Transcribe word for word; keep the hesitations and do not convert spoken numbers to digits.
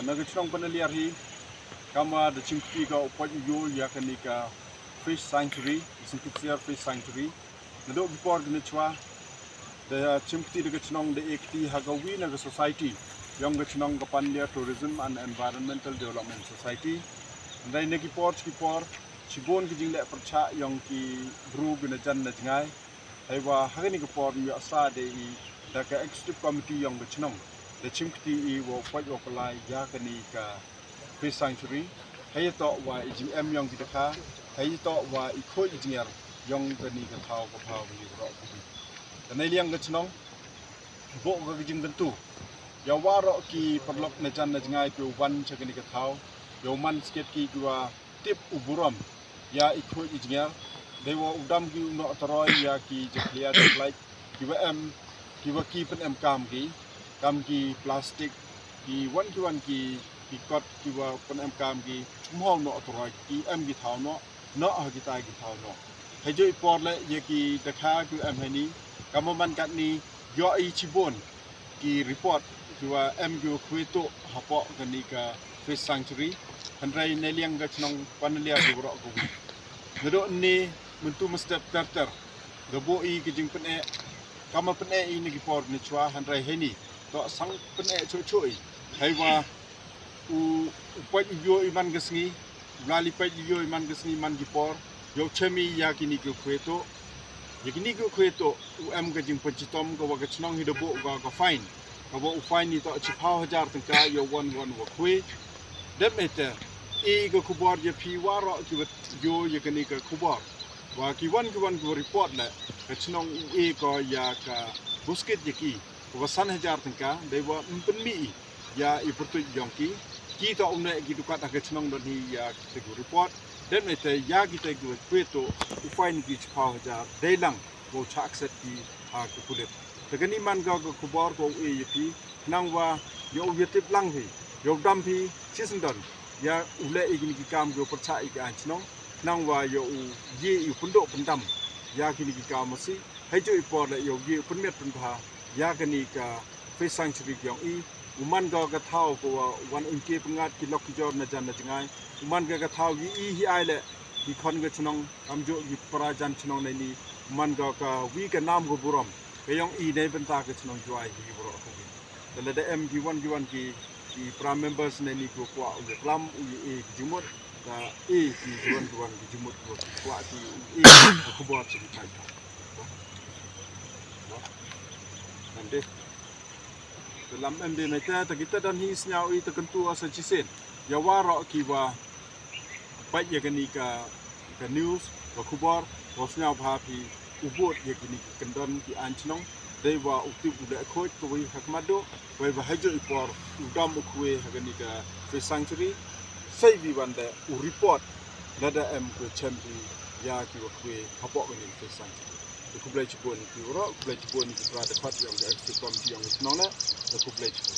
Na ka chnong Panaliar hi, kamwa da chimkti ka u pait u yoh ya kani ka Fish Sanctuary, Syntuxiar Fish Sanctuary. Nadooh ki por ki nachwa, da chimkti da ka chnong da e kti ha ka wi na ka society yong ka chnong, ka Panaliar Tourism and Environmental Development Society. Hynrei na ki por chi ki por, chibun ki jingleh pyrchah yong ki bru ki na jan na jngai. Heiwa ha kani ka por ym yoh sa de i da ka executive committee yong ka chnong da chimkti i wow pait wow pynlai ya kani ka Fish Sanctuary. Heiyatoh wa i jingem yong ki dakha, heiyatoh wa i khooid i jngiar yong kani ka thaw ka phaw kani ka roh ka wi. Ka neiliang ka chnong, booh ka ka jingkyntu ya waroh ki paralok na jan na jngai ki u wan cha kani ka thaw, yow man sket ki ki wa tip u burom ya i khooid i jngiar. Dei wa u dam ki u noh taroi ya ki jakhlia jaklait ki wa em, ki wa ki pynemkam ki, kam ki plastic, ki wan ki wan ki, ki kot ki wa pynemkam ki, ym hoi noh taroi, ki em ki thaw noh, noh ha kitai ki thaw noh. Heijooh i por le ya ki dakha ki wa em heini, kamwa man katni, yoh i chibun ki report ki wa em ki wa khwe tuh hapoh kani ka Fish Sanctuary. Hynrei neiliang ka chnong Panaliar ki waroh ka wi. Nadooh ni mynta mynstep ter ter, da booh i ka jingpyneh, kamwa pyneh i na ki por nachwa, hynrei heini toh sang pyneh chooh chooh i. Heiwa u, u pait u yoh i man ka sngi, u lai pait u yoh i man ka sngi man ki por, yow chem i ya kini ki khwe tuh. Ya kini ki khwe tuh, u em ka jingpynchitom ka wa ka chnong hi da booh ka ka fine. Ka wa u fine i toh chiphaw hajar tyngka ya wan wan wa khwe. Dep neite, e ka khubor ya phi waroh ki wa yoh ya kani ka khubor. Wa ki wan ki wan ki wa report le, ka chnong u e ko ya ka buskit ya ki, ka wa san hajar tyngka, dei wa ym pynmih i ya i pyrtuit yong ki. Ki toh u neh ki dukat ha ka chnong don hi ya kita ki report. Dep neite ya kita ki wa khwe tuh, u fine ki chiphaw hajar, dei lang wow chah accept ki ha ka pulit. Te kani man ka ka khubor ka u e ya phi, khnang wa yow u ya tip lang phi, yow dam phi chisyndon ya u leh i kini ki kam ki wa pyrchah i ka aiñ chnong, khnang wa yow u ye i u pyndooh pyndam ya kini ki kam masi. Heijooh i por le yow ye u pynmiat pynbha ya kani ka Fish Sanctuary yong i. U man ka ka thaw ka wa wan im ki pyngngad ki lok ki jor na jan na jngai. U man ka ka thaw i i hi ai le ki khon ka chnong, kamjooh ki para jan chnong neini. U man ka ka wi ka nam ka burom ka yong i neibynta ka chnong Jowai hi waroh ka wi. Te lada em ki wan ki wan ki, ki para members neini ki wa kwah u ya klam u ya e ki jingmut, da e ki wan ki wan ki jingmut ki wa kwah ki u e ka khubor cha ki paidbah. Nande. Te lam em de neite, te kita don hi sñiaw i te kyntu o sa chisien ya waroh ki wa pait ya kani ka, ka news, ka khubor, wow sñiaw bha phi u bud ya kini ki kyndon ki aiñ chnong, dei wa u tip u leh khooid ka wi ha khmat dooh, wei wa heijooh i por u dam u khwe ha kani ka Fish Sanctuary, sei wi wan de u report lada em ka chem phi ya ki wa khwe hapoh kani ka Fish Sanctuary. Te khublei chibun ki waroh, khublei chibun ki para dkhot yong ka executive committee yong ka chnong le, te khublei chibun.